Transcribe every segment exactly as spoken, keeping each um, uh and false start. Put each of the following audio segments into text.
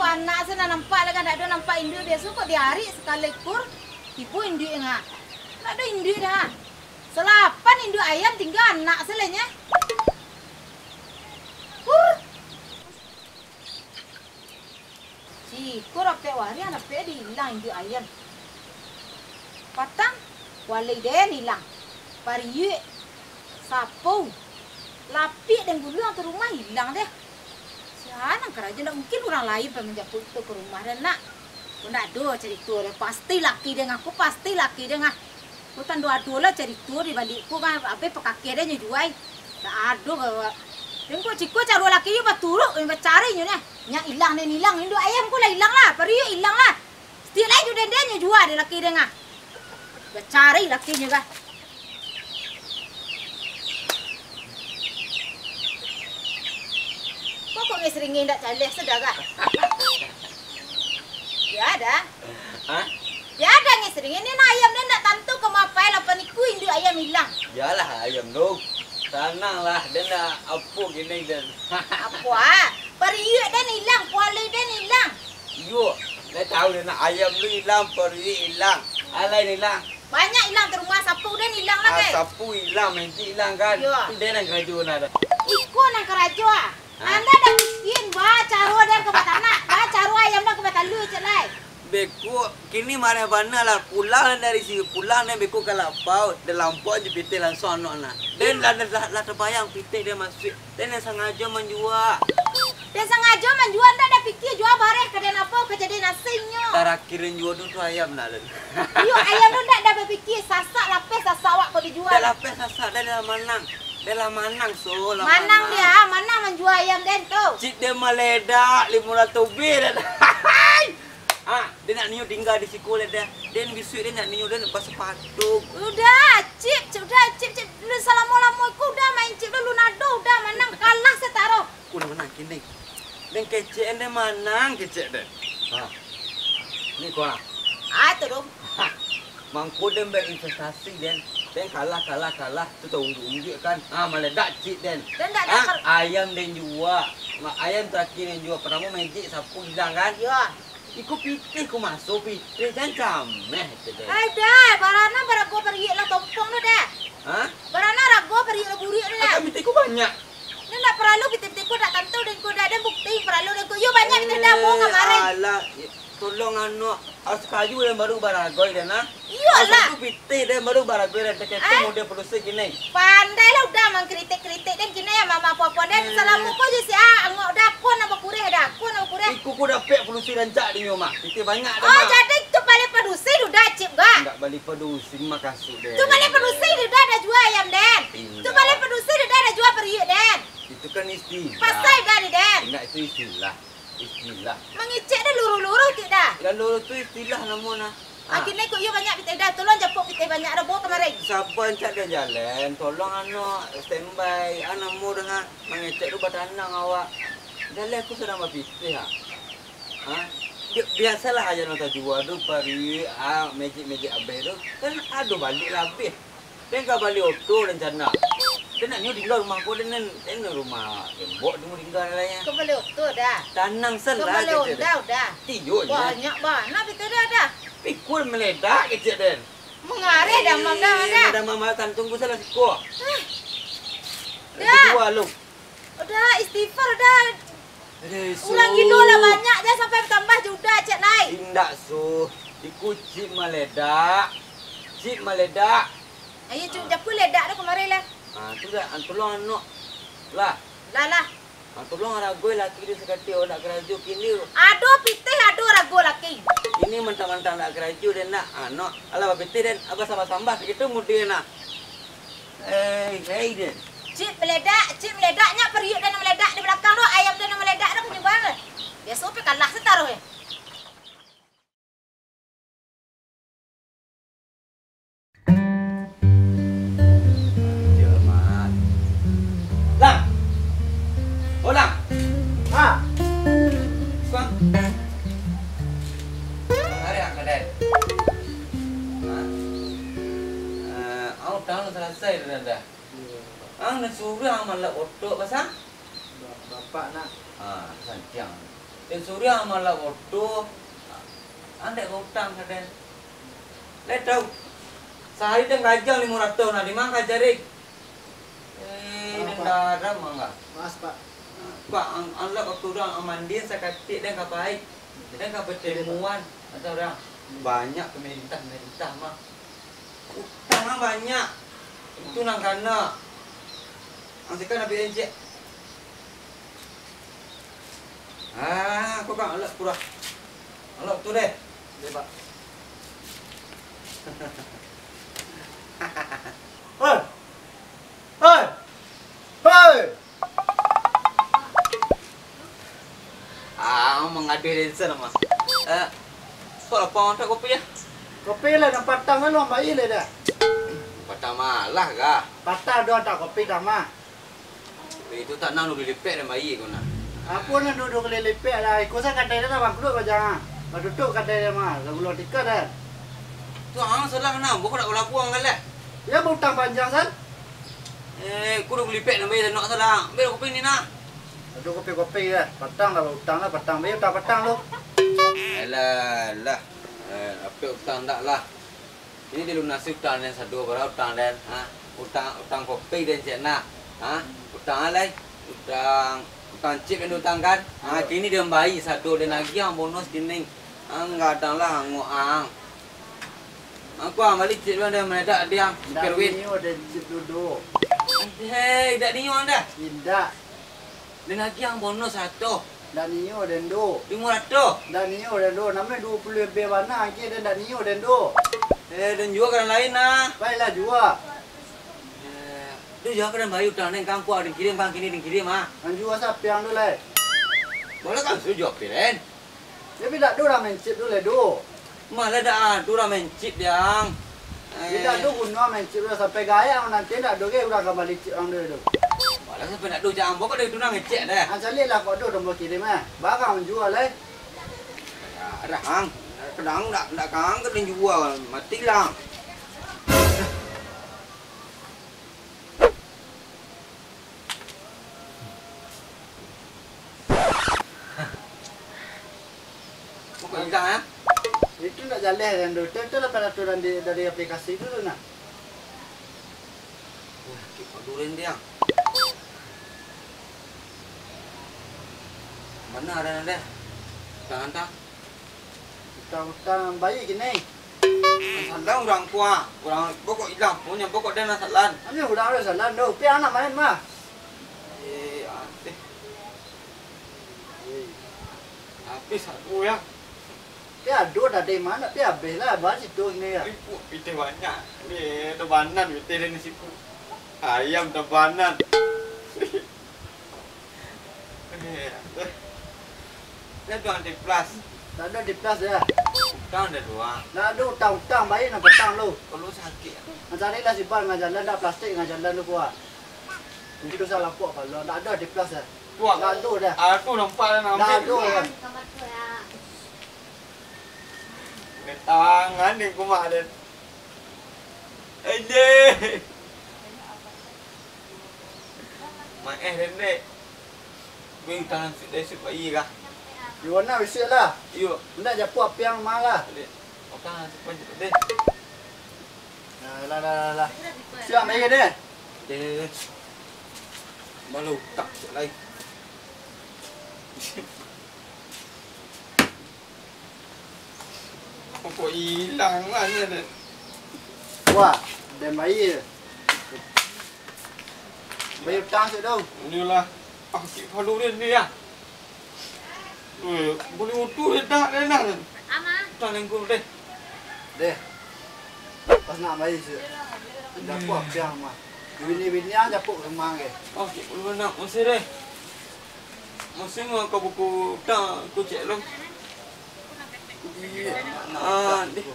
Anak se nan nampak, lai kan ndak ado nampak induak, biaso kok di ari sakali kur tibo induak nga. Ndak ado induak doh. Salapan induak ayam, tingga anak se lai nyo. Kur. Siko dapek wariang, dapek diilang induak ayam. Patang, kualai den ilang. Pariuak, sapau, lapiak den guluang tu rumah ilang deh. Sia nan karajo, ndak mungkin urang lain pai manjapuik tu ka rumah den nak. Ko ndak ado carito deh, pasti laki den aku, pasti laki den ah. Ko tando ado lah carito di baliak ko kan, abih pakakeh den nyo jua. Ndak ado ka. Den ko ciko caro laki nyo baturuik, bacari nyo neh. Nyak ilang den ilang, induak ayam ko lah ilang lah, pariuak ilang lah. Satiok lai jo den den nyo jua deh laki den ah. Bacari laki nyo kah. Kok, kok ngai seringin ndak caleh sudah kah? Ya dah. Hah? Ya dah ngai seringin, ni nah ayam den ndak tantu ka maapai lapan ikua induak ayam ilang. Yalah ayam tu. Tananglah, den ndak apo kini den. Apo ah? Pariuak den ilang, kualai den ilang. Iyo, lai tahu den nak ayam tu ilang, pariuak ilang. Alai ilang. Banyak ilang tu rumah, sapu den ilang lah, ah, kai. Sapu ilang, magic ilang kan. Iyo. Tu den nan karajo nah dah. Iko nan karajo ah. Hah? Anda dah miskin, ba caro den ka batanak, ba caro ayam den ka batalua, cek lai. Beko, kini mareh bana lah. Pulang den dari si, pulang den beko ka lapau, den lampok jo pitih langsuang anak nah. Den lah, lah, lah, lah tabayang pitih den masuak. Den nan sangajo manjua. Den sangajo manjua, ndak ado pikia jua bareh ka den apo ka jadi nasinyo. Tarakhir den jua tu, tu ayam nah, den. Iyo, ayam tu ndak ado bapikia, sasak lapeh sasak awak ko dijua. Ndak lapeh sasak, den lah manang. Den lah manang, so, lah manang. Manang dia, manang manjua ayam den tu. Cik den maledak limo ratuih lebih den. Ah, den nak nio tingga di siko lai dah. Den bisuak den nak nio den basapatu. Udah, Cip, Cip, udah, Cip, Cip. Lu salamo-lamo iko udah main Cip, lu, lu nado udah manang, kalah se taruih. Ku nan manang kini. Den kecek den manang kecek den. Ha. Ni ko ah. Ah, tu dong. Ha. Mangko den bainvestasi den. Den kalah, kalah, kalah. Tu taunjuak-unjuak kan. Ha, maledak cik den. Den ndak, ha? Ayam den jua. Ma-, ayam terakhir den jua. Partamo magic sapu ilang kan? Iyo. Iko pitih ko maso pitih, jan cameh pitih. Ai dah, barana barago pariuak lah tompong tu dah. Ha? Barana rago pariuak lah buruak tu dah. Agak pitih ko banyak. Ni ndak paralu pitih-pitih ko, ndak tantu den ko dah, den bukti paralu den ko. Iyo banyak pitih dah, bohong kamarin. Alah, tolong anu, aus kayu den baru baragoi den nah. Iyolah. Aus tu pitih den baru baragoi den, takah tu model padusi kini. Pandai lah udah mangkritik-kritik den kini ya, mama apo-apo den. Salamo ko je sia angok dah, ko nan bakureh dah, ko nan bakureh. Iko ko dapek padusi rancak di nyo mah. Pitih banyak dah. Oh, jadi tu bali padusi tu dah cip ga? Ndak bali padusi makasud den. Tu bali padusi tu dah, dah jua ayam den. Tu bali padusi tu dah, dah jua pariuak den. Itu kan istilah. Pasai dah ni den. Ndak, itu istilah. Istilah. Mangecek dah luru-luru cik dah. Lah luru tu istilah namo nah. Ah, kini ko iyo banyak pitih dah. Tolong japuik pitih banyak dah, bawa kamarin. Saba ancak den jalan, tolong anu standby. Ah, namo dah, ha. Mangecek tu batanang awak. Dah lah, aku sadang bapitih, ha. Ha? Bi-, biasalah aja nonton jua tu, pari, ah, magic-magic abih tu. Kan ado balik lah abih. Den ka bali oto rencana. Den nak nyo tingga rumah ko, den, den rumah tembok tu tingga lai. Ka bali oto dah. Tanang salah. Ka bali onda dah. Iyo je. Banyak bana pitih dah dah. Pikul meledak kecek den. Mangareh damam dah, dah. Damam malah tantung ko salah siko. Dah. Dua lu. Udah, istighfar udah. Aduh, Su. Urang gilo lah banyak, jan sampai batambah jo udah, cek lai. Indak, Su. Iko cik maledak. Cik maledak. Ayo, cuk, japuik ledak tu kamari lah. Ah, tu dah, an-, tolong anok. Lah. Lah, lah. Ah, tolong aragoi laki tu sakali awak nak karajo kini. Ado pitih, ado rago laki. Ini mantang-mantang nak karajo den nak. Anok, alah bapitih den, abah sambah-sambah sakitu mudi nak. Eh, hei, deh. Cik meledak, cik meledak, nyo pariuk den meledak di balakang tu, ayam den meledak tu, kunyuban. Biaso pe kalah se taruih. Yo, Mat. Lang. Oh, Lang. Ha. Suang. Hari angkat, Den. Ha? Eh, au tahu selesai tu, Den, dah. Ang nan suruah ang malap otok pasang? Ba-, bapak nak. Ah, santiang. Den suruah malah oto, andek utang ka den. Lai tahu, sahari den karajo limo ratuih, nah, di ma karajo den? Eh, den darah mangga. Maaf, Pak. Pak, ang-, anlok waktu urang mandian sakatik den ka pai. Den ka batamuan, atau urang banyak pamarintah-pamarintah mah. Utang ang banyak. Itu nan kana. Ang siko ambiak den ciek. Ah, ko kan alak pura. Alak tu deh. Deh, Pak. Hei! Hei! Hei! Ah, mangaduah den sana, Mas. Eh, kok lapang tak kopi ya? Kopi lah, nan patang kan, Bang, bayia lah dah. Patang malah kah? Patang doh tak kopi dah, mah. Itu tanang duo kali lipek den bayia ko nah. Apo nan duo, duo kali lipek lah, iko sa kadai dah bangkrut bajang ah. Batutuik kadai dah mah, lah gulung tikar dah. Tu ang salah nah, boko dak balabuang kan lah. Ya, bautang panjang san. Eh, ko duo kali lipek den bayia tanang salah. Ambiak kopi ni nah. Aduh, kopi-kopi dah. Patang lah bautang lah, patang bayia utang patang tu. Alah, lah. Eh, dapek utang dak lah. Kini dilunasi utang den sado, bara utang den, ha? Utang, utang kopi den cek nak, ha? Utang alai, utang, utang cip den utang kan? Ha, kini den bayia sado, den agiah ang bonus kini. Ang gadang lah angok ang. Angku ang bali cip den, den meledak di ang, Indak supir win. Nio den cip dudu. Hei, dak nio ang dah. Indak. Den agiah ang bonus sarato. Ndak nio den do. Limo ratuih. Ndak nio den do. Namuah duo puluah lebih bana agiah den, ndak nio den do. Eh, den jua ka nan lain nah. Baiklah jua. Eh, tu jua ka nan bayia utang den, kan kuah den kirim, kan kini den kirim ah. Kan jua sapi ang tu lai. Boleh kan suruh jua pi den. Tapi dak ado urang main cip tu lai do. Malah dak ado urang main cip, Diang. Jadi dak ado guno main cip tu, sampai gaek ang nanti dak ado ge urang ka bali cip ang tu. Malah sampai dak ado, cak ambo kok dari tu nan ngecek deh. Ah, caliak lah kok ado, ambo kirim eh. Barang jua lai. Dah ang. Kadang dak, dak kang ka den jua, mati lah. Kok ilang, ah? Itu ndak jaleh kan tu. Tu, tu lah peraturan di, dari aplikasi tu, tu nah. Wah, kik padu den dia. Mana ada nade? Tangan tak? Utang-utang baik gini. Salah urang kuah, urang bokok ilang, punyo bokok den salah. Ayo urang ada salah tu, pi anak main mah. Eh, asih. Habis aku ya. Pi ado tadi mana, pi habis lah, abah situ ni ya. Ibu pitih banyak. Ni tabanan pitih dari situ. Ayam tabanan. Eh, eh. Dah tuang di plus. Tak ada di plus ya. Utang dah tuang. Nak ada utang-utang baik nak petang lu. Kalau sakit. Nak carilah si ban, nak jalan dah plastik, nak jalan tu kuat. Itu salah pok kalau nak ada di plus ya. Tuang. Nak ada dah. Aku nampak dah nak Nak ambil. Ada dah. Tangan ni kumak dia. Aduh. Maeh, Dek. Weh, tangan sik dai sik bayi kah? Yo, nak bisuak lah. Yo. Nak japuak apiang rumah lah. Dek. Makan, cepat, cepat, Dek. Nah, lah, lah, lah, lah. Siap, bayi, Dek. Dek. Malu tak, cek lai. Kok ilang lah ni, Dek. Wah, den bayi. Bayi utang sik tu. Inilah. Ah, kik palu dia ni, ya. Weh, boleh utuh dia dah, dah, dah. Ama. Dah lengkung deh. Deh. Pas nak bayi sik. Japuak apiang mah. Bini-bini ang japuak rumah ke. Ah, kik palu nak masih deh. Masih mau kau buku utang, aku cek lu. Iya, ah, deh. Sini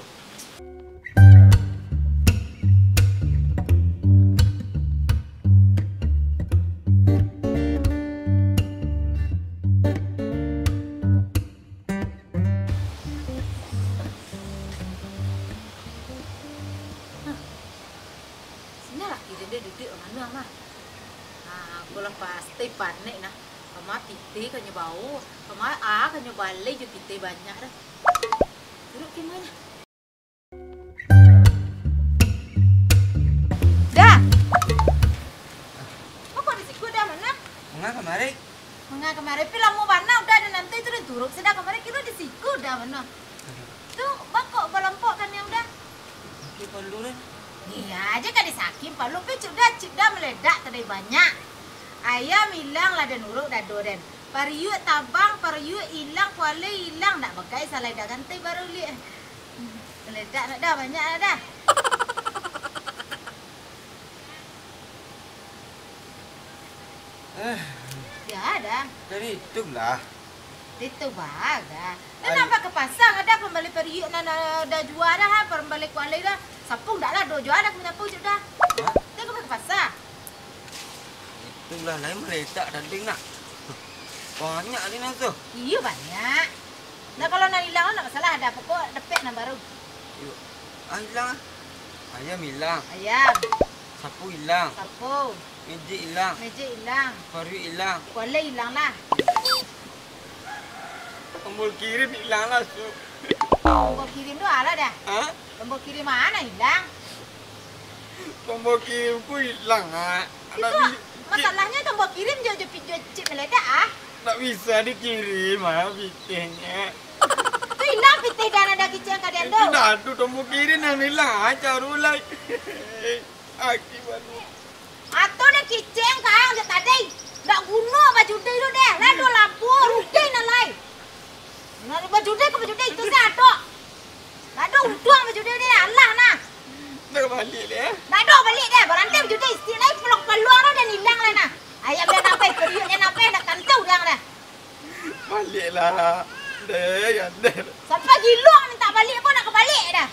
laki den duduak mano mah? Ah, aku lah pasti panek nah. Kama pitih kanyo bawo, kama a kanyo balai jo pitih banyak dah. Duduak kama nyo. Dah. Kok di siko dah, mano? Manga kamari? Manga kamari, pi lamo bana udah ado nan tu, itu dah turun. Sudah kamari kiro di siko dah, mano? Tu bangkok balompok kami udah. Sakik palu dah. Iya aja ka disakin palu, pi cik dah, cik dah meledak tadi banyak. Ayam ilang lah den uruk dado den. Pariuak tabang, pariuak ilang, kualai ilang, ndak bagai salai dah ganti baru liak. Meledak nak dah, banyak nak dah. Eh, Ya dah. Dari itulah. Itu baga. Ai. Nan nampak ka pasa, ada pambali pariuak nan ada jua dah, ha, pambali kualai dah. Sapu ndak lah, do jua dah, ka manyapu cik dah. Hah? Tengok ka pasa. Itulah lain meledak tadi nak. Banyak ni nak tu. Iyo, banyak. Nah, kalau nan ilang ndak masalah, ada pokok dapek nan baru. Iyo. Ah, ilang ah. Ayam ilang. Ayam. Sapu ilang. Sapu. Mejik ilang. Mejik ilang. Pariuak ilang. Kualai ilang lah. Tombol kirim ilang lah, Su. Tombol kirim tu alah dah. Hah? Tombol kirim mano ilang? Tombol kirim ku ilang, ah. Itu masalahnya tombol kirim jo, jo, jo cik meledak, ah. Ndak bisa dikirim, ah, pitihnyo. Tu ilang pitih dan ada kiceng ka dian tu. Itu dah tu tombol kirim nan ilang, ah, caru lai. Aki baru. Atau den kiceng ka ang jak tadi. Ndak guno baju deh tu deh. Lah duo labuah, rugi nan lai. Nah, baju deh ka baju deh, itu se ado. Ndak ado untuang baju deh, deh. Alah nah. Ndak baliak deh. Ndak ado baliak deh. Baranti baju deh. Istilah paluang-paluang tu den ilang lah nah. Ayam den apo, pariuaknyo apo, ndak tantu urang dah. Baliaklah. Deh, ya deh. Sampai gilo minta baliak pun ndak ka baliak dah.